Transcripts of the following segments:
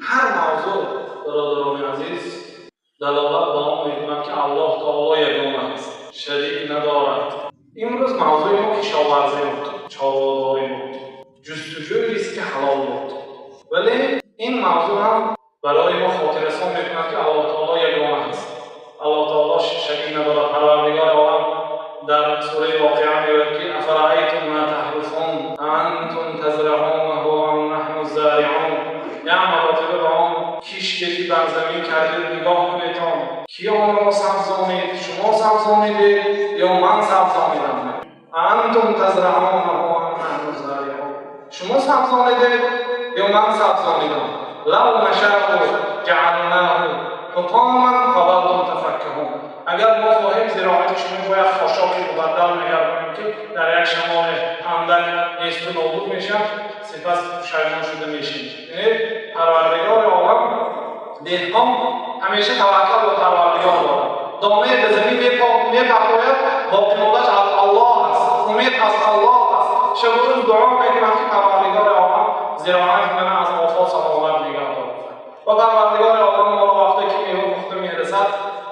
Ҳар мавзӯъ, бародарони азиз, далолат ба он мекунад, ки Аллоҳ таоло ягона аст, шарик надорад. Имрӯз мавзӯи мо кишоварзӣ буд, чорводорӣ буд, ҷустуҷӯи ризқи ҳалол буд. Вале ин мавзӯъ ҳам барои мо хотиррасон мекунад, ки Аллоҳ таоло ягона аст. Аллоҳ таоло шарик надорад. Парвардигори олам дар сураи Воқиа мегӯяд, ки أفرأيتم ما تحرثون أأنتم تزرعونه أم نحن الزارعون. Як маротиба ба он киште ки бар замин кардед нигоҳ кунедтон, ки онро сабзонид? Шумо сабзонидед ё ман сабзонидам? أأنتم تزرعونه أم نحن الزارعون. Шумо сабзонидед ё ман сабзонидам? لو نشاء جعلناه حطاما فظلتم تفكهون. Агар мо хоҳем, зироати шумо бояд хошоки мубаддал мегардонем, ки дар як шамоли андак несту нобуд мешавад, сипас пушаймон шуда мешед. Яъне Парвардигори олам, деҳқон ҳамеша таваккал ба Парвардигор дорад. Донае ба замин мепартояд, боқимондааш аз Аллоҳ аст, умед аз Аллоҳ аст. Шабу рӯз дуо мекунад, ки Парвардигори олам зироати мана аз офот саломат нигаҳ дорад. Ва Парвардигори олам моро вақте ки мева пухта мерасад,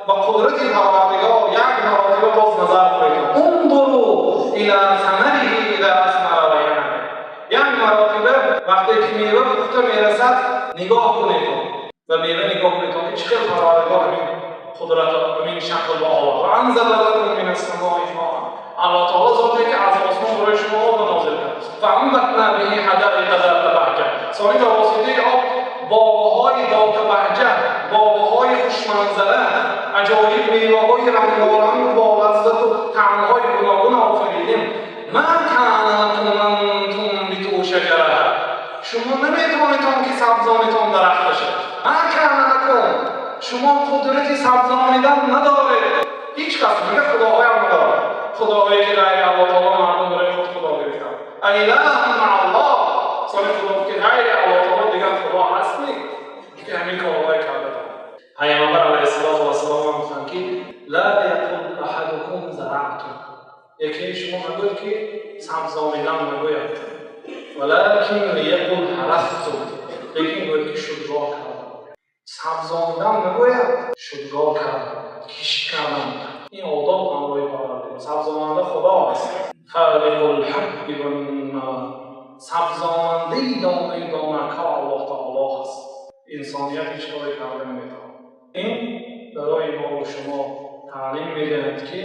ба қудрати Парвардигор як маротиба боз назар кунед. انظروا إلى ثمره إذا أثمر وينعه. Як маротиба вақте ки мева пухта мерасад, нигоҳ кунед ва мева нигоҳ кунед, ки чӣ хел Парвардигор ҳамин қудрат, ҳамин шакл ба овард. وأنزل لكم من السماء ماء. Аллоҳ таоло зоте ки аз осмон барои шумо об нозил кард. فأنبتنا به حدائق ذات بهجة. Сони ба воситаи об боғҳои ذات بهجة, боғҳои хушманзара, аҷоиб меваҳои рангоранг бо лаззату таъмҳои гуногун офаридем. ما كان لكم أن تنبتوا شجرها. Шумо наметавонедон, ки сабзонитон дарахт бошад. ما كان لكم. Шумо қудрати сабзонидан надоред. Ҳеҷ кас мега худоҳоям надорад. Худоҳое ки ғайри Аллоҳ таоло мардум барои худ худо гирифтанд. أإله مع الله. Сони худо ки ғайри Аллоҳ таоло дигар худо ҳаст не, ки ҳамин корҳое карда. Пайғамбар алайҳиссалоту вассалом ҳам гуфтанд, ки لا يقل أحدكم زرعت. Яке шумо нагӯяд, ки сабзонидам нагӯяд. ولكن ليقل حرثت. Лекин гӯяд, ки шудгор кардам. Сабзонидам нагӯяд, шудгор кардам, кишт кардам. Ин одоб ҳамроҳи Парвардигор. Сабзонанда Худо аст. فالق الحب والنوى. Сабзонандаи донаи донакҳо Аллоҳ таоло ҳаст. Инсоният ҳеҷ коре карда наметавонад. Ин барои мо шумо таълим медиҳад, ки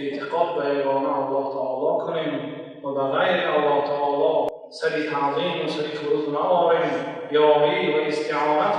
эътиқод ба ягона Аллоҳ таоло кунем ва ба ғайри Аллоҳ таоло сари таъзиму сари фуруд наорем, ёрӣ ва истиъонат.